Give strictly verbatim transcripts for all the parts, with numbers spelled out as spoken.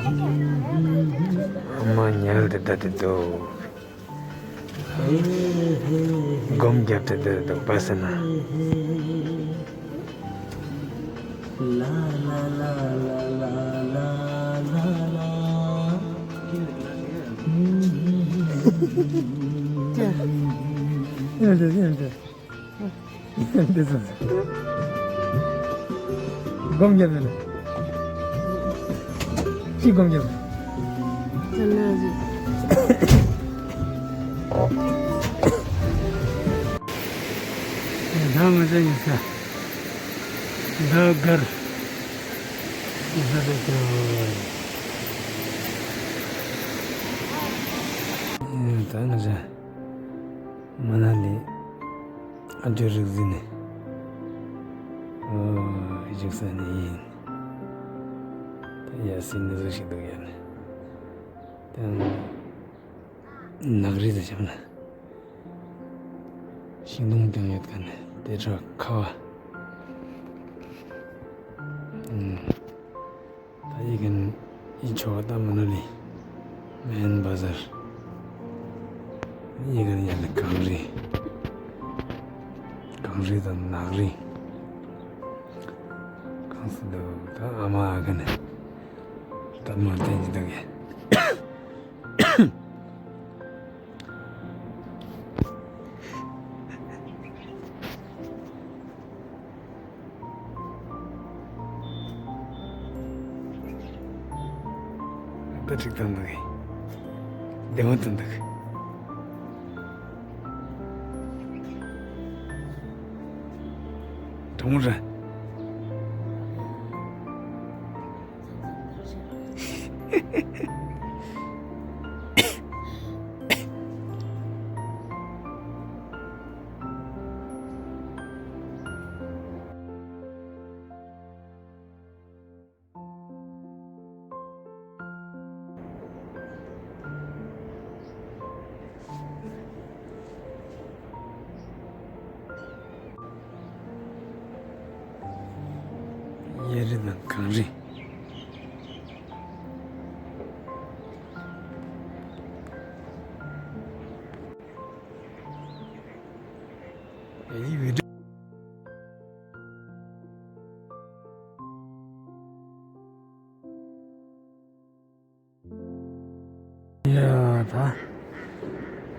ཨ་མ་ཉལ་ཏེ་བསྡད་དེ་འདུག་སྒོམ་བརྒྱབ་སྟེ་བསྡད་དེ་འདུག་པ་སེ་ན། འདི་ཚོ་སྒོམ་རྒྱབ་ན། ཅི་སྒོམ་རྒྱབ། ད་ང་ཚོ་ཡིན་ས། ད་གར། ཡིན་ས་རེད་དོ། ད་ང་ཚོ་མ་ན་ལི། ཨ་ཇོ་རིག་འཛིན་ནི། ཨོ། ཡིག་ས་ནི་ཡིན། ད་ཡ་སི་ནི་ཟུ་ཞིག་འདུག་ཡ་ནི། ད་ནག་རི་ཟེར་བྱ་ན། ཤིང་སྡོང་ཀྱང་ཡོད་མཁན་ནི་དེ་འདྲ་ཁ་བ། ཨུམ། ད་ཡི་གེ་ནི་ཡིན་ཆོག་ད་མ་ན་ལི་མེན་བ་ཟར། ཡི་གེ་ནི་ཡ་ནི་གངས་རི། གངས་རི་དང་ནགས་རི། གངས་སུ་འདུག་ད་ཨ་མ་ཨ་ག་ནི་སྟབས་མ་བསྟན་གྱི་འདུག་གས། ད་ཅིག་ཐོན་འདུག་བདེ་མོ་ཐོན་འདུག་གྲང་མོ་རེད། གཡའ་རི་དང་གངས་རི། ཡི་བི་ཌི་ཡ་ད་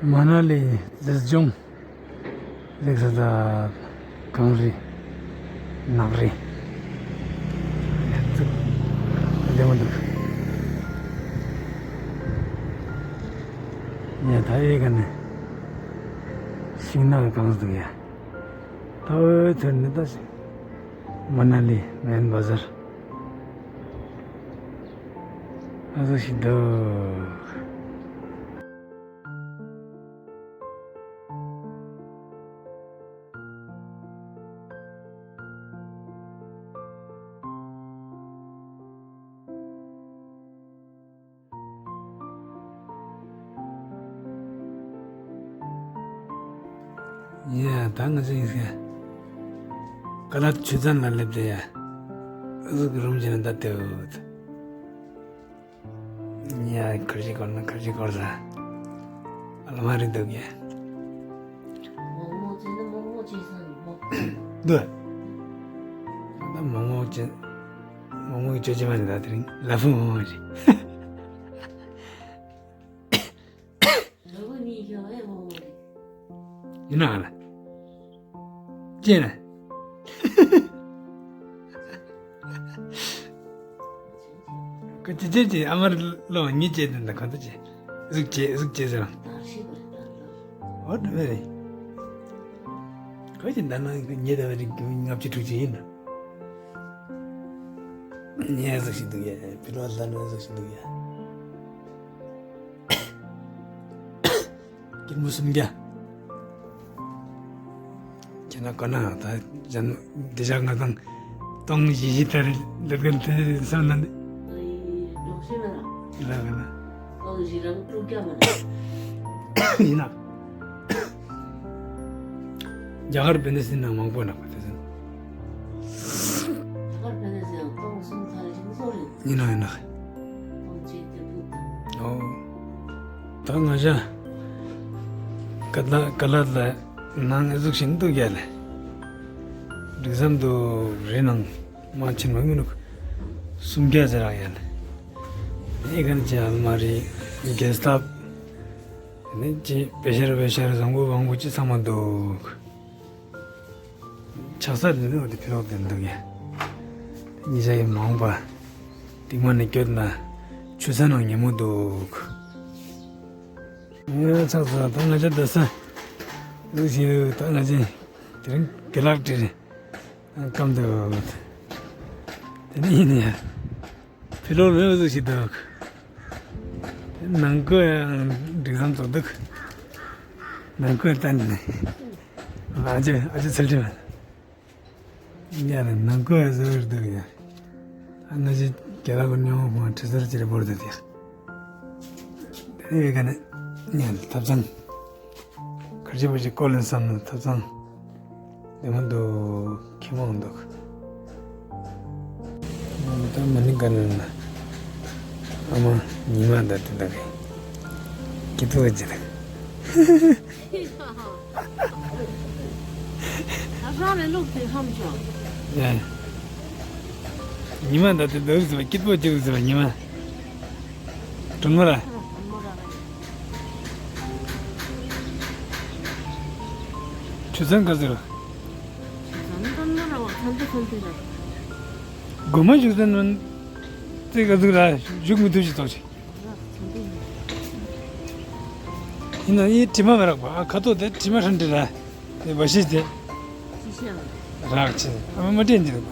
མ་ན་ལི་མཛེས་ལྗོངས་ལེགས་ས་ད་གངས་རི་ནགས་རི་ཡ་ཙུག་བདེ་མོ་འདུག་ཡ་ད་ཨེ་ག་ནས་ཤིང་ནགས་གངས་འདུག་ཡ། ད་འོད་ཐོན་ནི་ད་ཤི་མ་ན་ལི་མེན་བ་ཟར། ཨ་ཟུག་ཤིག་འདུག་ཡ་ད་ང་ཚོ་ཡིན་ཟེར། ཀ་ལ་ཆུ་ཚན་ལ་སླེབས་ཏེ་ཡ། ཨ་ཟུག་གི་རུམ་བྱས་ན་ད་ལྟ་འོད། ཡ་ཁར་ཅིག་སྐོར་ན་ཁར་ཅིག་སྐོར་ས། ཨ་ལ་མ་རེད་འདུག་ཡ། མོག་མོག་བྱས་ན་མོག་མོག་བྱས་ས་ནི་མོག་འདུག་ད་མོག་མོག་བྱས། མོག་མོག་གི་ཅོ་ཅེ་མ་རེད་ད་དེ་རིང་ལ་ཕུག་མོག་མོག་རེད། ལ་ཕུག་གཉིས་ཀྱང་ཨེ་མོག་མོག་རེད། ཡིན་ན་ཨ་ལ། ཅེ་ན། ཁོ་ཅི་ཅེ་ཅེ་ཨ་མར་ལོ་གཉིས་ཅེ་དེ་འདྲ་གང་དུ་ཅེ། གཟུགས་ཅེ་གཟུགས་ཅེ་ཟེར། འོ་དེ་མེད་རེད། ཁོ་ཅི་འདྲ་ན་ཉེ་ད་བ་རིག་ལྔ་བཅུ་དྲུག་ཅུ་ཡིན་ན། ཉེ་གཟུགས་ཤིག་འདུག་ཡ། ཕི་ལོ་ལ་ན་གཟུགས་ཤིག་འདུག་ཡ། སྐྱིད་མོ་སུམ་བརྒྱ། ཁྱེད་ན་གོ་ན་ད་ཅན་དེ་ཞག་ང་དང་སྟོང་བཞི་བཞི་ལྟར་ལེབ་གན་དེ་སོང་ན་ནི། ལ་ག་ན། ཡིན་ན། རྒྱ་གར་བེ་ནེ་སི་ནང་མང་པོ་ན་གོ་དེ་སོང་། རྒྱ་གར་བེ་ནེ་སི་ནང་ ཡིན་ནོ་ཡིན་ནོ། ཨོ། ད་ང་ཞ་ཀ་ལ་ཀ་ལ་ལ་ནང་ཨེ་ཟུག་བཞིན་འདུག་ཡ་ལེ། འགྲིག་སམ་འདུག་རི་ནང་མ་ཕྱིན་མ་མི་འདུག་སུམ་བརྒྱ་ཟེར་རག་ཡ་ལེ། ཨེ་གན་ཅི་ཨལ་མ་རི་གེ་སྟབ་ནི་ཅི་པེ་ཤར་པེ་ཤར་བཟང་པོ་བང་པོ་ཅི་ཚང་མ་འདུག་ཆགས་ས་ལས་ནི་འོ་དེ་ཕི་ལོག་དེ་འདུག་ཡ། ཉི་ཤ་ཡི་མ་འོངས་པ་སྟིང་མ་ནས་སྐྱོད་ན་ཆུ་ས་ནང་ཉིན་མོ་འདུག་ངའི་ཚགས་ཚ་ད་ང་ཅག་བསྡད་ས་འདུག་ཞིག་ད་ང་ཅག་དེ་རིང་དགེ་ལགས་བྲིས་རེད། སྐམ་འདུག་དེ་ནི་ཡིན་ནི་ཡ། ཕི་ལོག་ལོས་འུ་ཚུགས་ཤིག་འདུག་ནང་ཁུལ་ཡང་འགྲིག་སམ་ཚོགས་འདུག་ནང་ཁུལ་བསྟན་ནས། ཨ་ཅེ་ཨ་ཅེ་ཚུལ་ཁྲིམས། ཡ་ནི་ནང་ཁུལ་ཡང་བཟོ་རུ་འདུག་ཡ། ཨ་ང་ཅི་རྒྱ་ལ་གི་ཉོ་ཁོང་ཁྲི་ཟུར་ཅི་རེ་བོར་འདུག་ཡ། དེ་ནས་ཡོད་ག་ནས་ཉན་ཐབ་ཚང་། ཁར་ཆེ་བ་ཅིག་བཀོལ་ལེན་བསམ་ན་ཐབ་ཚང་། ལེ་མ་འདུག་ཁེ་མང་འདུག་ད་མ་ཎི་ག་ནས་ན། ཨ་མ་ཉི་མ་ད་དེ་ད་གི་ཀི་ཏུ་ཅི་ད། ད་ཧྲ་རེ་ལུག་དེ་ཧམ་ཅོ། ཉི་མ་ད་དེ་འདུག་ཟེར་བ་ཀི་ཏུ་ཅི་ཟེར་བ་ཉི་མ། གྲོན་མོ་ར། ཆུ་ཚན་ག་ཟེར། ཆུ་ཚན་གྲོན་མོ་ར་བ་ཚན་ཏེ་ཚན་ཏེ་ར། དགོན་མ་ཆུ་ཚན་ནང་རྩེ་ག་ཟུག་ར་བཞུགས་མི་ཐུབ་ཅིག་ཐོག་ཅིག་ཡིན་ན་ཡི་དྲི་མ་མ་རག་པ་ཨ་ཁ་ཐོག་དེ་དྲི་མ་ཧྲན་ཏེ་ར། དེ་བ་ཤི་སྟེ། ཅི་ཤེས་ཨ། རག་ཆེ་ཨ་མ་མ་དྲན་ཅིག་རེད་པ།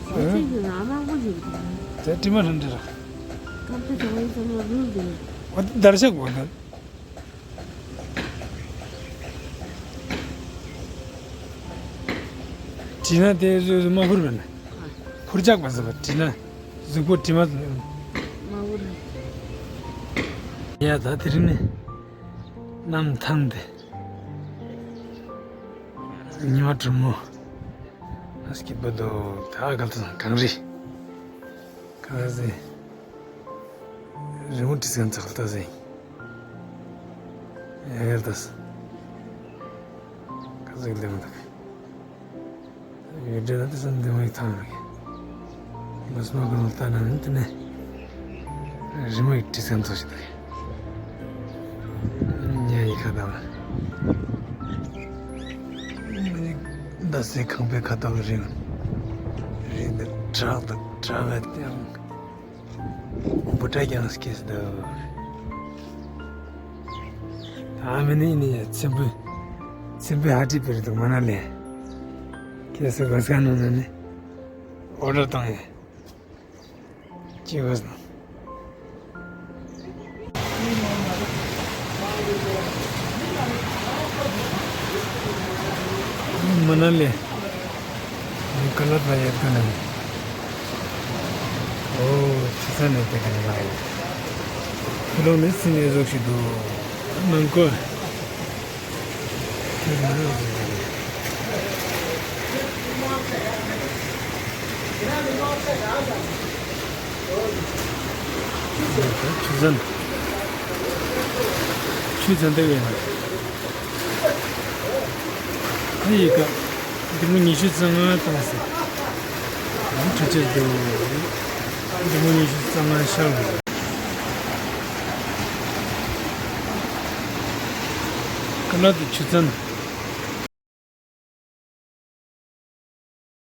ཅི་ཤེས་ཀྱི་ན་མང་པོ་ཞིག་རེད། དེ་དྲི་མ་ཧྲན་ཏེ་ར། ཀམ་པེ་ཏོ་ཡིན་ཙམ་ལ་རུལ་དེ། འོ་དེ་དར་ཤག་གོ་ད། དྲི་ན་དེ་བཟོས་བཟོས་མ་ཕུར་བས་ན། ཕུར་ཆག་པ་ཟེར་བ་དྲི་ན་གཟུགས་པོ་དྲི་མ། མ་ཕུར། ཡ་ད་དེ་རིང་ནི་གནམ་ཐང་དེ་ཉི་མ་དྲོན་མོ་ཨ་སྐྱིད་པོ་འདུག་ད་ག་ལ་གངས་རི་གངས་རི། རི་མོ་བྲིས་མཁན་ཚོ་ལྟ་ཟིན། ཡ་ཡར་ལྟ་ས། ཁ་ཟིག་ལེ་མི་འདུག་ཡུལ་འདྲ་ལ་དེ་ཚོ་འདི་མོ་ཡི་ཐང་རེད། མི་སྨྲ་གང་ལྟ་ན་ནི་དེ་ནས་རི་མོ་ཡི་བྲིས་མཁན་ཚོ་ཞིག་འདུག་ཉ་ཡི་ཁ་དང་། ཟླ་ཟེར་ཁང་པའི་ཁ་དོག་རིང་། རིང་འདུག་བྲག་འདུག་བྲག་ལ་དེའང་། འབུ་ཕྲ་རྒྱང་སྐྱེས་འདུག་ད་མི་ནི་ནི་ཚེམ་བུ། ཚེམ་བུ་ཧ་ཏི་པིར་འདུག་མ་ན་ལེ། ཁྱེད་སུ་ག་ས་ནང་ན་ནི། ཨོ་ཌར་བཏང་ཡིན། ཅི་ག་ས། མ་ན་ལི། ཀ་ལ་པ་ཡ་ཀ་ན། ཨོ། ཆུ་ཚན་ནས་དེ་ག་ནས་ལ་ཡོད། ཁུ་ལོང་ནས་སི་ནས་བཟོ་ཞིག་འདུག་མང་ཀོ། ཆུ་ཚན། ཆུ་ཚན་དེ་བས་ན། ཨ་ཡི་ཀ་འདི་མོ་ཉི་ཤུ་རྩ་ལྔ་བཏང་ཟེར། འདི་ཁྲ་ཆེར་འདུག་འདི་མོ་ཉི་ཤུ་རྩ་ལྔ་ཤར་འདུག་ཀ་ལ་དེ་ཆུ་ཚན།